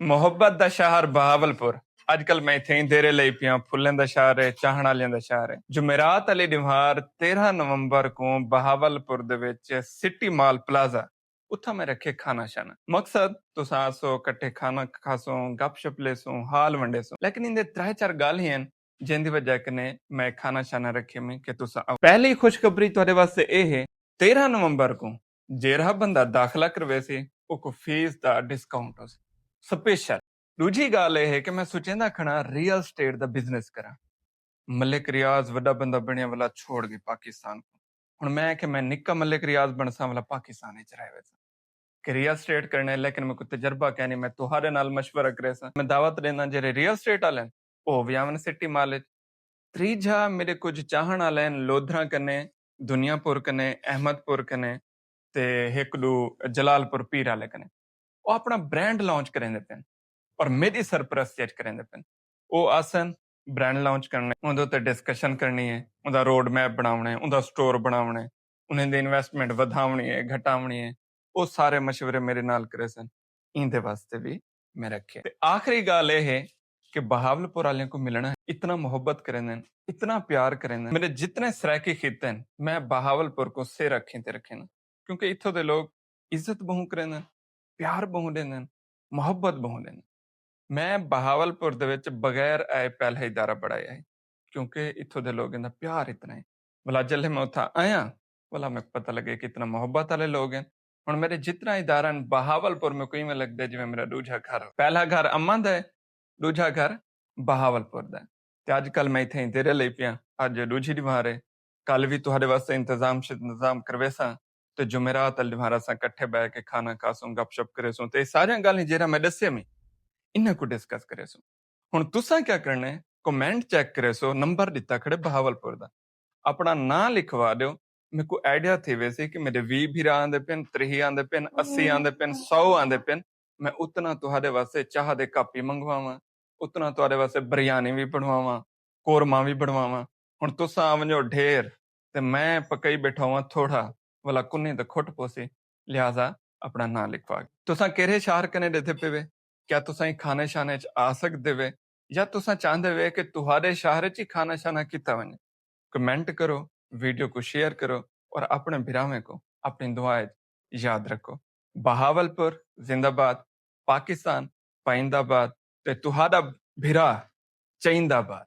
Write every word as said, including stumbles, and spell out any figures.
محبت دا شہر بہاول پور۔ اڄ کل میں اتھے دیرے لئی پیاں۔ پھلیں دا شہر ہے، چاہݨ آلیاں دا شہر ہے۔ جمعرات آلی ݙینہوار تیرہ نومبر کوں بہاول پور دے وچ سٹی مال پلازہ، اتھاں میں رکھے کھانا شانا۔ مقصد تساں آسو، کٹھے کھانا کھاسوں، گپ شپ لیسوں، حال ونڈیسوں۔ لیکن ایندے ترائے چار ڳالھ ہی ہن جیندی وجہ کنے میں کھانا شانا رکھے میں کہ تساں آؤ۔ پہلی خوشخبری تہاݙے واسطے اے ہے، تیرہ نومبر کوں جیرھا بندہ داخلہ کرویسی، اوکوں فیس دا ڈسکاؤنٹ ہوسی، سپیشل۔ ݙوجھی ڳالھ اے ہے کہ میں سوچیندا کھڑا ریئل اسٹیٹ دا بزنس کراں۔ ملک ریاض وݙا بندہ بݨیا، ولا چھوڑ ڳئے پاکستان کوں۔ ہݨ میں کہ میں نکا ملک ریاض بݨساں، ولا پاکستان اچ رہ ویساں کہ ریئل اسٹیٹ کرݨے، لیکن میکوں تجربہ کائنی۔ میں تہاݙے نال مشورہ کریساں۔ میں دعوت ݙینداں جیڑھے ریئل اسٹیٹ آلے ہن، او وی آون سٹی مال اچ۔ تریجھا میݙے کجھ چاہݨ آلے ہن لودھراں کنے، دنیا پور کنے، احمد پور کنے، تے ہک ݙو جلال پور پیر آلے کنے۔ او اپݨا برانڈ لانچ کریندے پن اور میݙی سرپرستی اچ کریندے پن۔ او آسن برانڈ لانچ کرݨے، اوندے اتے ڈسکشن کرݨی ہے، اوندا روڈ میپ بݨاوݨے، اوندا سٹور بݨاوݨے، انہیں دی انویسٹمنٹ ودھاوݨی ہے، گھٹاوݨی ہے، او سارے مشورے میݙے نال کریسن۔ ایندے واسطے وی میں رکھے۔ تے آخری ڳالھ اے ہے کہ بہاولپور آلیاں کوں ملݨا ہے، اتنا محبت کریندن، اتنا پیار کریندن۔ میݙے جتنے سرائیکی خطے ہن، میں بہاولپور کوں سر اکھیں تے رکھینداں، کیونکہ اتھوں دے لوگ عزت ٻہوں کریندن، پیار ٻہوں ݙیندن، محبت ٻہوں ݙیندن۔ میں بہاولپور دے وچ بغیر آئے پہلا ادارہ بݨایا ہے، کیونکہ اتھوں دے لوگاں دا پیار اتنا ہے۔ ولا جلے میں اتھاں آیا، ولا میکوں پتہ لڳے کہ اتنا محبت آلے لوگ ہن۔ ہݨ میݙے جتنا ادارہ ہن، بہاولپور میکوں ایویں لڳدے جیویں میݙا ݙوجھا گھر۔ پہلا گھر اماں دا ہے، ݙوجھا گھر بہاولپور دا ہے۔ تے اڄ کل میں اتھے ہی دیرے لئی پیاں۔ اڄ ݙوجھی ݙینہوار ہے، کل وی تہاݙے واسطے انتظام شت انتظام کرویساں، تے جمعرات آلے ݙینہوار اساں کٹھے ٻہہ کے کھانا کھاسوں، گپ شپ کریسوں، تے اے ساریاں ڳالھیں جیڑھا میں ݙسے میں، انہاں کوں ڈسکس کریسوں۔ ہݨ تساں کیا کرݨے، کمنٹ چیک کریسو، نمبر ݙتا کھڑے بہاولپور دا، اپݨا ناں لکھوا ݙیو۔ میکوں آئیڈیا تھی ویسی کہ میݙے ویہہ بھرا آندے پن، تریہہ آندے پن، اسی آندے پن، سو آندے پن، میں اتنا تہاݙے واسطے چاہ دے کپ ہی منگواواں، اتنا تہاݙے واسطے بریانی وی بݨواواں، قورمہ وی بݨواواں۔ ہݨ تساں آ ونڄو ڈھیر، تے میں پکائی ٻیٹھا ہواں تھوڑا، ولا کنی تے کھٹ پوسی، لہذا اپݨا ناں لکھوا کے۔ تساں کیڑھے شہر کنے ݙیہدے پئے وے؟ کیا تساں ایں کھانے شانے اچ آ سڳدے وے؟ یا تساں چاہندے وے کہ تہاݙے شہر اچ ہی کھانا شانا کیتا ونڄے؟ کمنٹ کرو، ویڈیو کوں شیئر کرو اور اپݨے بھراویں کوں، اپݨی دعا اچ یاد رکھو۔ بہاولپور زندہ باد، پاکستان پائندہ باد، تے تہاݙا بھرا چائندہ باد۔